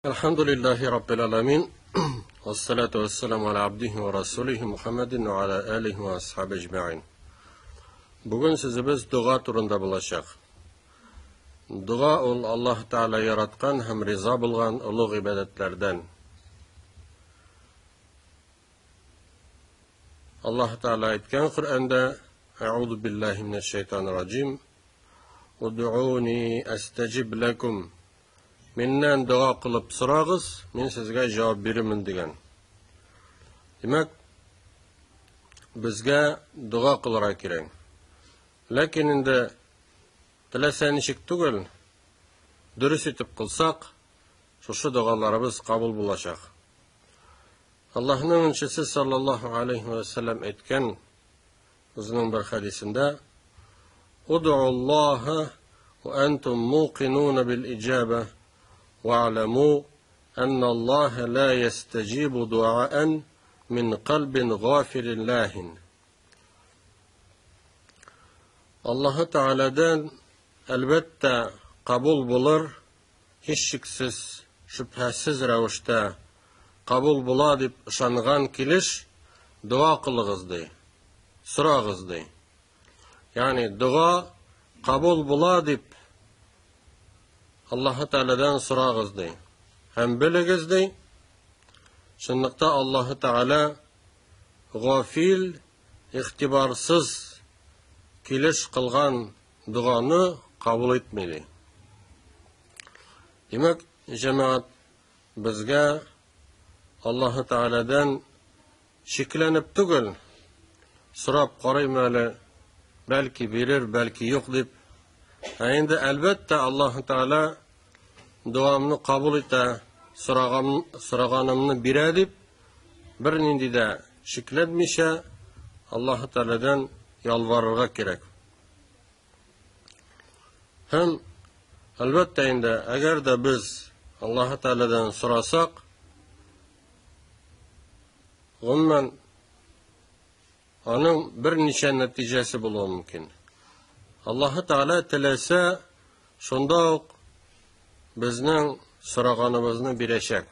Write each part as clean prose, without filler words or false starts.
Әлхәмдүлилләһи раббил аламин. Вассалату вассаламу аля абдихи ва расулихи Мухаммадин ва аля алихи ва асхаби әҗмәгыйн. Бүген сүзебез дога турында булачак. Дога ул Аллаһ Тәгалә яраткан һәм риза булган олуг гыйбадәтләрдән. Аллаһ Тәгалә әйткән Коръәндә: "Әгъузу биллаһи минәш шайтанир раҗим. Удъуни астаҗиб лакум." Миннән дога кылып сорагыз, мин сезгә җавап бирермен дигән. Димәк, безгә дога кылырга кирәк. Ләкин инде теләсә ничек түгел, дөрес итеп кылсак, шушы догаларыбыз кабул булачак. Аллаһның илчесе саллаллаһу алейхи ва саллям әйткән Үзенең бер хәдисендә: "Удъу Аллаһа ва антум муқинуна бил иҗаба ва'ламу анна Аллаһа ла ястаҗибу дуаан мин кальбин гафилин лахин." Аллаһы Тәгаләдән әлбәттә кабул булыр, һичшиксез, шөбһәсез рәвештә кабул була дип ышанган килеш дога кылыгыз ди. Сорагыз ди. Ягъни дога кабул була дип Аллаһы Тәгаләдән сорагыз ди. Һәм белегез ди, чынлыкта Аллаһы Тәгалә гафил, игътибарсыз килеш кылган доганы кабул итми ди. Димәк, җәмәгать безгә Аллаһы Тәгаләдән шикләнеп түгел, сорап карыйм әле, бәлки бирер, бәлки юк дип. Ә инде әлбәттә Аллаһы Тәгалә дуамны кабул итә, сораган, сораганымны бирә дип, бернинди дә шикләнмичә Аллаһы Тәгаләдән ялварырга кирәк. Һәм әлбәттә инде, әгәр дә без Аллаһы Тәгаләдән сорасак, гомумән аның берничә нәтиҗәсе булуы мөмкин. Аллаһы Тәгалә теләсә, шунда ук безнең сораганыбызны бирәчәк.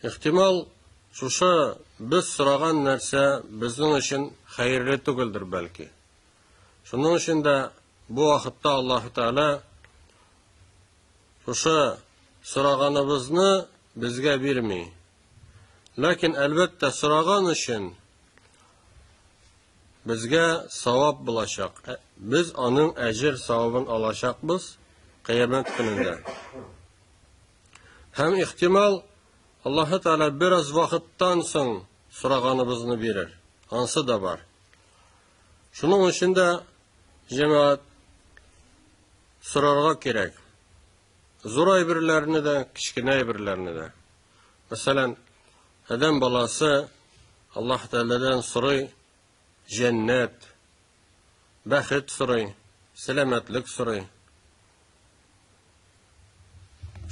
Ихтимал, шушы без сораган нәрсә безнең өчен хәерле түгелдер бәлки. Шуның өчен дә бу вакытта Аллаһ Тәгалә шушы сораганыбызны безгә бирми. Ләкин әлбәттә сораган өчен безгә савап булачак. Ә, без аның әҗер савабын алачакбыз кыямәт көнендә. Һәм ихтимал, Аллаһы Тәгалә бераз вакыттан соң сораганыбызны бирер. Ансы да бар. Шуның өчен дә җәмәгать сорарга кирәк. Зур әйберләрне дә, кечкенә әйберләрне дә. Мәсәлән, адәм баласы Аллаһ Тәгаләдән сорый җәннәт, бәхет сорый, сәламәтлек сорый.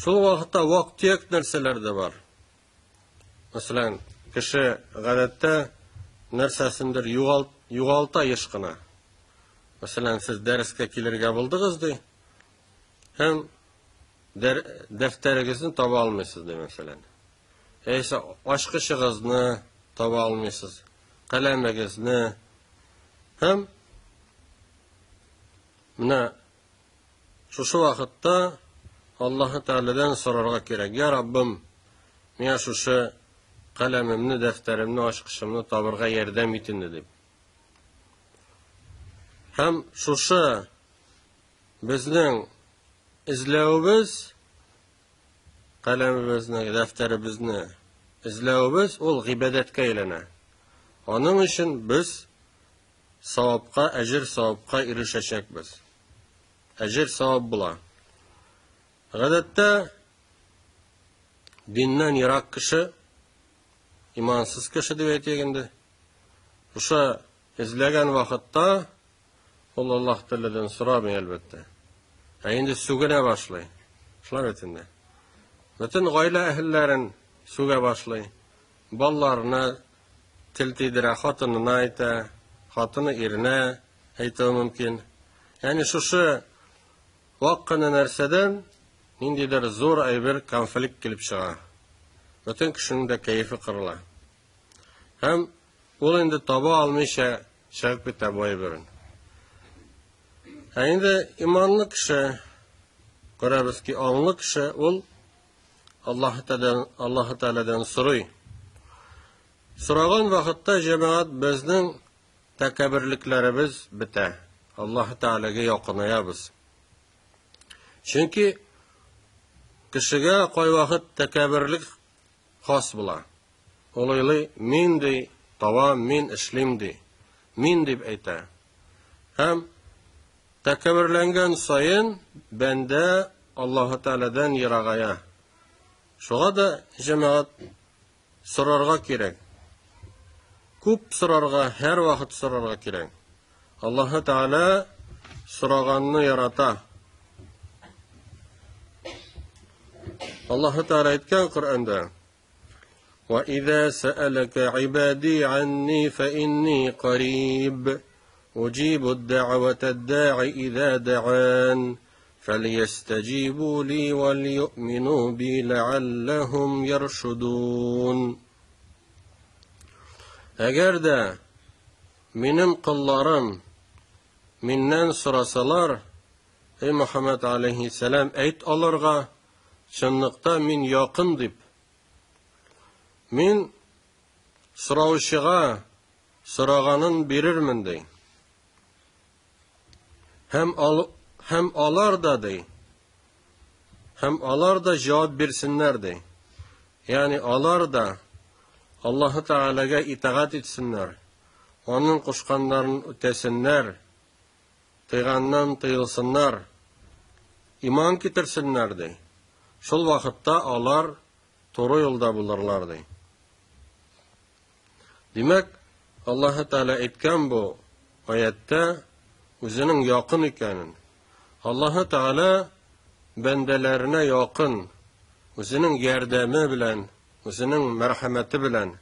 Шул вакытта вак-төяк нәрсәләр дә бар. Мәсәлән, кеше гадәттә нәрсәсендер югалт, югалта еш кына. Мәсәлән, сез дәрескә килергә булдыгыз ди, һәм дәр, дәфтәрегезне таба алмыйсыз ди, мәсәлән. Яисә ачкычыгызны таба алмыйсыз, каләмегезне. Һәм менә Шушы вакытта Аллаһы Тәгаләдән сорарга кирәк: Я Раббым, миңа шушы каләмемне, дәфтәремне, ачкычымны табырга ярдәм ит инде, дип. Һәм шушы безнең эзләвебез, каләмебезне, дәфтәребезне эзләвебез ул гыйбадәткә әйләнә. Аның өчен без савапка, әҗер савапка ирешәчәкбез. Әҗер савап була. Гадәттә диннән ерак кеше, имансыз кеше дип әйтик инде. Шушы эзләгән вакытта ул Аллаһ Тәгаләдән сорамый әлбәттә. Ә инде сүгенә башлый. Шулай бит инде. Бөтен гаилә әһелләрен сүгә башлый. Балаларына тел тидерә, хатынына әйтә, хатыны иренә әйтүе мөмкин. Ягъни шушы вак кына нәрсәдән ниндидер зур әйбер конфликт килеп чыга. Бөтен кешенең дә кәефе кырыла. Һәм ул инде таба алмыйча чыгып китә бу әйберен. Ә инде иманлы кеше, күрәбез ки, аңлы кеше, ул Аллаһ Тәгаләдән, Аллаһ Тәгаләдән сорый. Сораган вакытта җәмәгать безнең тәкәбберлекләребез бетә. Аллаһ Тәгаләгә якынаябыз. Чөнки кешегә кайвакыт тәкәбберлек хас була. Ул уйлый, мин ди, табам, мин эшлим ди. Мин дип әйтә. Һәм тәкәбберләнгән саен бәндә Аллаһы Тәгаләдән ерагая. Шуңа да җәмәгать сорарга кирәк. Күп сорарга, һәрвакыт сорарга кирәк. Аллаһы Тәгалә сораганны ярата. Аллаһы Тәгалә әйткән Коръәндә: "Ва иза сәәләкә ибади анни фа инни кариб, уҗибу ад-дәгъвата ад-да'i иза да'ан, фәльястәҗибу ли вәльюъмину би ләалләһум яршудун." Әгәр дә Минем колларым миннән сорасалар, эй Мөхәммәд алейһиссәлам, әйт аларга, чынлыкта мин якын дип. Мин сораучыга сораганын бирермен ди. Һәм ал, һәм алар да ди. Һәм алар да җавап бирсеннәр ди. Ягъни алар да Аллаһы Тәгаләгә итагать итсеннәр, аның кушканнарын үтәсеннәр, тыйганнан тыелсыннар, иман китерсеннәр ди. Шул вакытта алар туры юлда булырлар ди. Димәк, Аллаһы Тәгалә әйткән бу аятьтә үзенең якын икәнен. Аллаһы Тәгалә бәндәләренә якын, үзенең ярдәме белән, үзенең мәрхәмәте белән.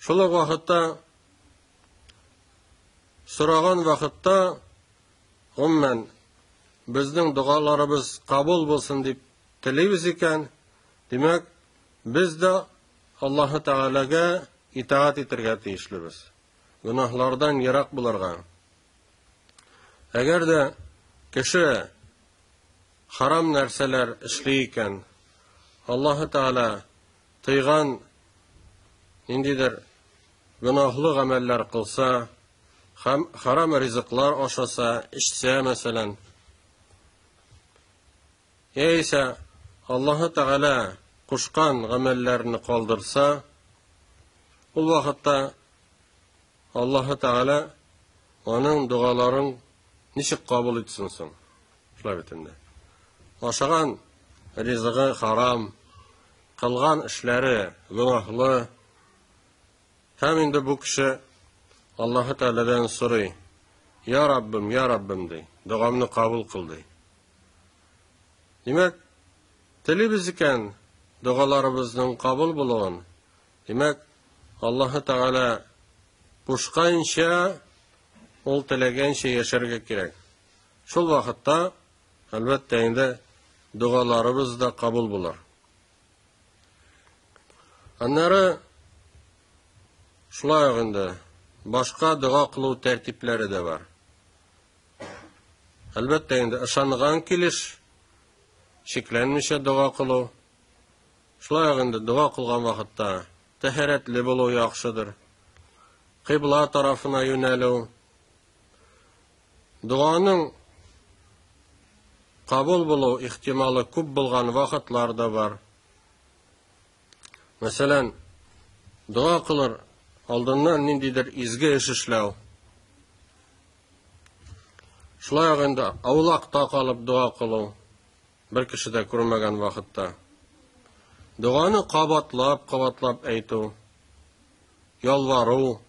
Шул ук вакытта сораган вакытта гомумән безнең догаларыбыз кабул булсын дип телибез икән, димәк, Без дә Аллаһы Тәгаләгә итагать итәргә тиешлебез. Гөнаһлардан ерак булырга. Әгәр дә кеше харам нәрсәләр эшли икән, Аллаһы Тәгалә тыйган ниндидер гөнаһлы гамәлләр кылса, һәм харам ризыклар ашаса, эчсә, мәсәлән, Яисә Аллаһы Тәгалә кушкан гамәлләрне калдырса, ул вакытта Аллаһы Тәгалә аның догаларын ничек кабул итсен соң? Шулай бит инде. Ашаган ризыгы харам, кылган эшләре гөнаһлы. Һәм инде бу кеше Аллаһы Тәгаләдән сорый: "Я Раббым, я Раббым", ди, "Догамны кабул кыл", ди. Димәк, телибез икән догаларыбызның кабул булуын, димәк, Аллаһы Тәгалә кушканча, ул теләгәнчә яшәргә кирәк. Шул вакытта, әлбәттә инде, догаларыбыз да кабул булыр. Аннары шулай ук инде башка дога кылу тәртипләре дә бар. Әлбәттә инде ышанган килеш шикләнмичә дога кылу. Шулай ук инде дога кылган вакытта тәһарәтле булу яхшыдыр. Кыйбла тарафына юнәлү. Доганың кабул булу ихтималы күп булган вакытлар да бар. Мәсәлән, дога кылыр алдыннан ниндидер изге эш эшләү. Шулай ук инде аулакта калып дога кылу, бер кеше дә күрмәгән вакытта. Доганы кабатлап-кабатлап әйтү, ялвару.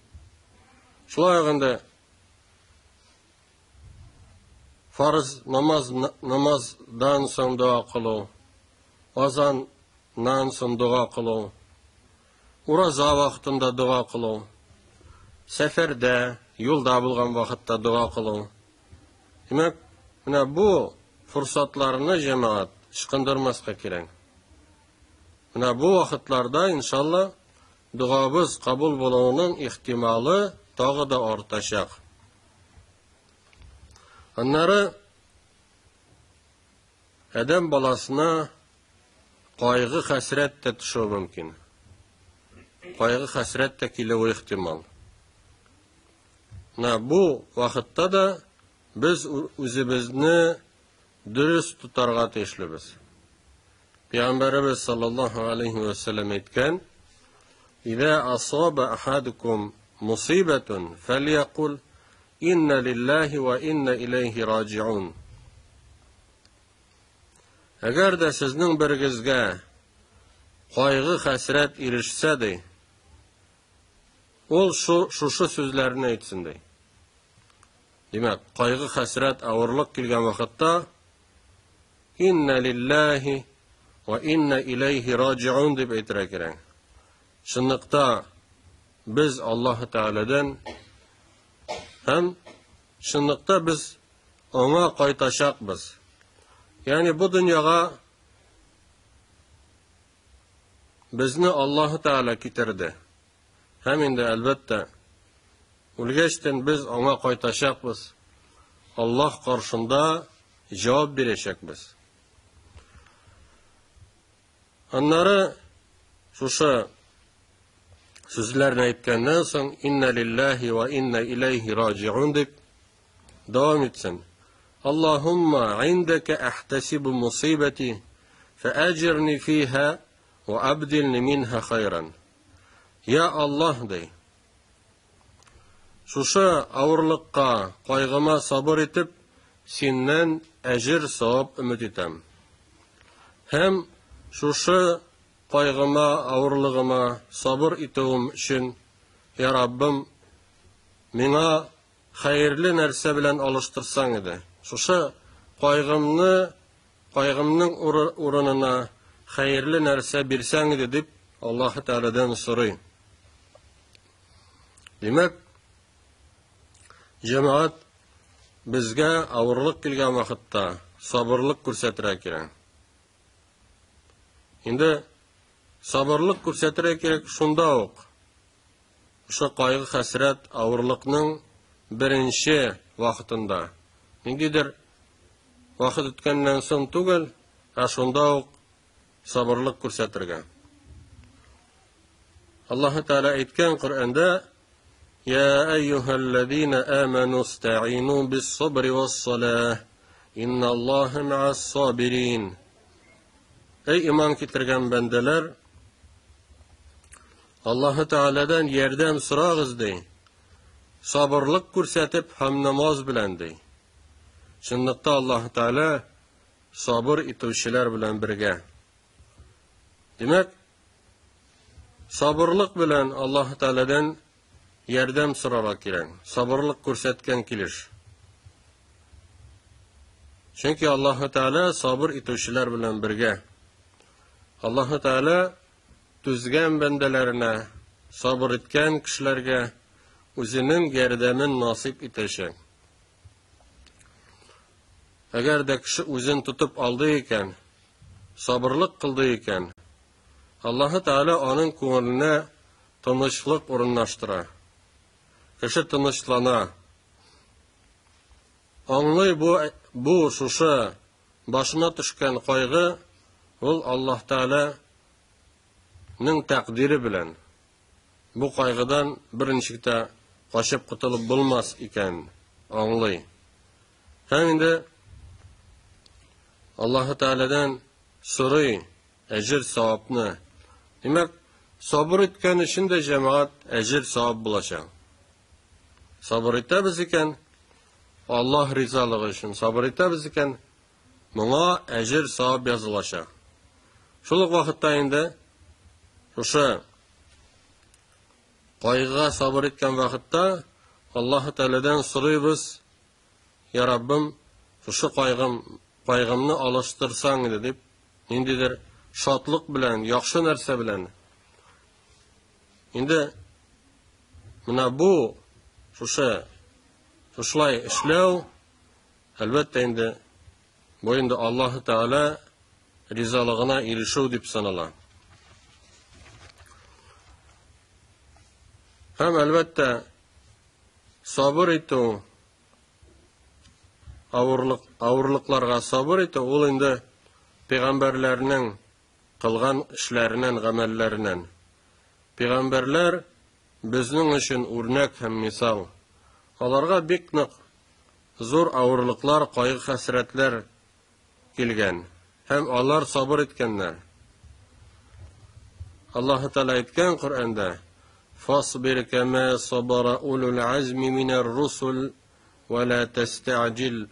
Шулай ук инде фарыз намаз намаздан соң дога кылу, азаннан соң дога кылу, Ураза вакытында дога кылу. Сәфәрдә, юлда булган вакытта дога кылу. Димәк, менә бу форсатларны җәмәгать ычкындырмаска кирәк. Менә бу вакытларда, иншалла, догабыз кабул булуының ихтималы тагы да артачак. Аннары адәм баласына кайгы хәсрәт тә төшүе мөмкин. Кайгы хәсрәт тә килүе ихтимал. Менә бу вакытта да без үзебезне дөрес тотарга тиешлебез. Пәйгамбәребез саллаллаһу алейхи ва сәлләм әйткән: "Иза асаба ахадукум мусибатун фалякул инна лиллаһи ва инна илейхи раджиун." Әгәр дә сезнең берегезгә кайгы хәсрәт ирешсә ди, ул шушы сүзләрне әйтсен ди. Димәк, кайгы, хәсрәт, авырлык килгән вакытта Инна лиллахи ва инна илейхи раджиун дип әйтергә кирәк. Чынлыкта без Аллаһ Тәгаләдән һәм чынлыкта без аңа кайтачакбыз. Ягъни бу дөньяга безне Аллаһ Тәгалә китерде. Һәм инде, әлбәттә, үлгәчтен без аңа кайтачакбыз, Аллаһ каршында җавап бирәчәкбез. Аннары шушы сүзләрне әйткәннән соң, инна лиллахи ва инна илейхи раджиун дип дәвам итсен. Аллаһумма индәкә әхтәсибу мусибати фәәҗирни фиһа ва абдилни минһа хайран. Я Аллаһ, ди, шушы авырлыкка, кайгыма сабыр итеп, синнән әҗер савап өмет итәм. Һәм шушы кайгыма, авырлыгыма сабыр итүем өчен, я Раббым, миңа хәерле нәрсә белән алыштырсаң иде. Шушы кайгымны, кайгымның урынына хәерле нәрсә бирсәң иде дип Аллаһ Тәгаләдән сорый. Димәк, җәмәгать безгә авырлык килгән вакытта сабырлык күрсәтергә кирәк. Инде сабырлык күрсәтергә кирәк шунда ук. Шушы кайгы-хәсрәт, авырлыкның беренче вакытында. Ниндидер вакыт үткәннән соң түгел, ә шунда ук сабырлык күрсәтергә. Аллаһ Тәгалә әйткән Коръәндә: "Я әйюһәлләзина аману истаину бис-сабри вас-салах, инналлаһа ма'ас-сабирин." Эй иман китергән бәндәләр, Аллаһы Тәгаләдән ярдәм сорагыз, ди. Сабырлык күрсәтеп һәм намаз белән, ди. Чынлыкта Аллаһы Тәгалә сабыр итүчеләр белән бергә. Димәк, сабырлык белән Аллаһы Тәгаләдән ярдәм сорарга кирәк. Сабырлык күрсәткән килеш. Чөнки Аллаһы Тәгалә сабыр итүчеләр белән бергә. Аллаһы Тәгалә түзгән бәндәләренә, сабыр иткән кешеләргә үзенең ярдәмен насыйп итәчәк. Әгәр дә кеше үзен тотып алды икән, сабырлык кылды икән, Аллаһы Тәгалә аның күңеленә тынычлык урынлаштыра. Кеше тынычлана. Аңлый бу, бу шушы башына төшкән кайгы ул Аллаһ Тәгаләнең тәкъдире белән. Бу кайгыдан берничек тә качып котылып булмас икән, аңлый. Һәм инде Аллаһы Тәгаләдән сорый әҗер савапны. Димәк, сабыр иткән өчен дә җәмәгать әҗер савап булачак. Сабыр итәбез икән, Аллаһ ризалыгы өчен сабыр итәбез икән, моңа әҗер савап язылачак. Шул ук вакытта инде шушы кайгыга сабыр иткән вакытта Аллаһ Тәгаләдән сорыйбыз, Я Раббым, шушы кайгым, кайгымны алыштырсаң иде дип, ниндидер шатлык белән, яхшы нәрсә белән. Инде менә бу шушы шушылай эшләү, әлбәттә инде, Бу инде Аллаһы Тәгалә ризалыгына ирешү дип санала. Һәм әлбәттә, сабыр итү, авырлык, авырлыкларга сабыр итү, ул инде пәйгамбәрләрнең кылган эшләреннән, гамәлләреннән. Пәйгамбәрләр безнең өчен үрнәк һәм мисал. Аларга бик нык зур авырлыклар, кайгы-хәсрәтләр килгән һәм алар сабыр иткәннәр. Аллаһы Тәгалә әйткән Коръәндә: "Фасбир кама сабара улул азми минәр русул ва ла тастаҗил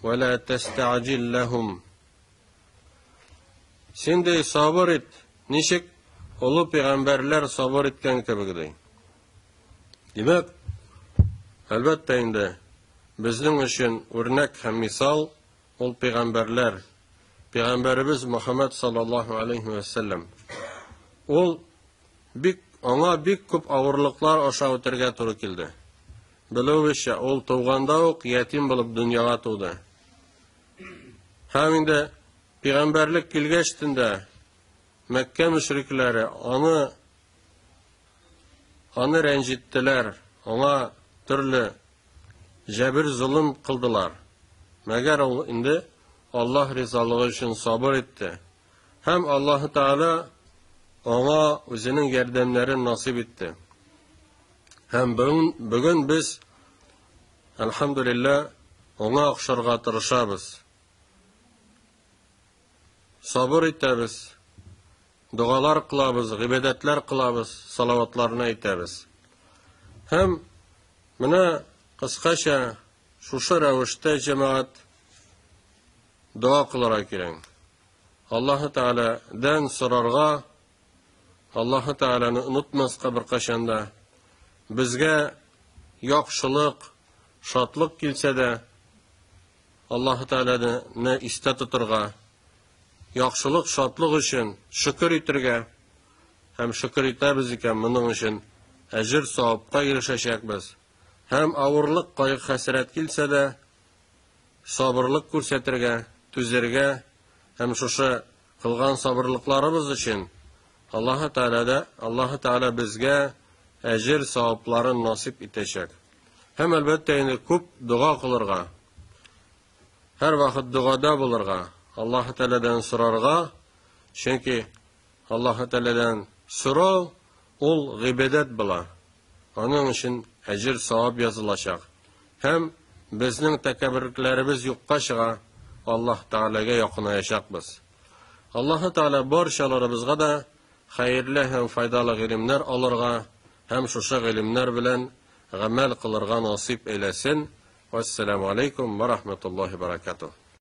ва ла тастаҗил лахум." Син дә сабыр ит, ничек олы пәйгамбәрләр сабыр иткән кебек ди. Димәк, әлбәттә инде, безнең өчен үрнәк һәм мисал ул пәйгамбәрләр. Пәйгамбәребез Мөхәммәд саллаллаһу алейхи ва сәлләм. Ул бик аңа бик күп авырлыклар аша үтәргә туры килде. Белүебезчә, ул туганда ук ятим булып дөньяга туды. Һәм инде пәйгамбәрлек килгәч тә Мәккә мөшрикләре аны аны рәнҗеттеләр, аңа төрле җәбер золым кылдылар. Мәгәр ул инде Аллаһ ризалыгы өчен сабыр итте. Һәм Аллаһ Тәгалә аңа үзенең ярдәмнәрен насыйп итте. Һәм бүген, бүген без әлхәмдүлилләһ аңа охшарга тырышабыз. Сабыр итәбез, догалар кылабыз, гыйбадәтләр кылабыз, салаватларны әйтәбез. Һәм менә кыскача шушы рәвештә җәмәгать дога кылырга кирәк. Аллаһы Тәгаләдән сорарга, Аллаһы Тәгаләне онытмаска беркайчан да. Безгә яхшылык, шатлык килсә дә, Аллаһы Тәгаләне истә тотырга, яхшылык, шатлык өчен шөкер итергә һәм шөкер итәбез икән, моның өчен әҗер савапка ирешәчәкбез. Һәм авырлык, кайгы-хәсрәт килсә дә, сабырлык күрсәтергә, түзәргә һәм шушы кылган сабырлыкларыбыз өчен Аллаһы Тәгалә дә, Аллаһы Тәгалә безгә әҗер савапларын насыйп итәчәк. Һәм әлбәттә инде күп дога кылырга, һәр вакыт догада булырга, Аллаһы Тәгаләдән сорарга, чөнки Аллаһы Тәгаләдән сорау ул гыйбадәт була. Аның өчен әҗер савап язылачак. Һәм безнең тәкәбберлекләребез юкка чыга, Аллаһ Тәгаләгә якынаячакбыз. Аллаһы Тәгалә барчаларыбызга да хәерле һәм файдалы гыйлемнәр алырга һәм шушы гыйлемнәр белән гамәл кылырга насыйп әйләсен. Вәссәламу алейкум ва рахматуллахи баракатуh.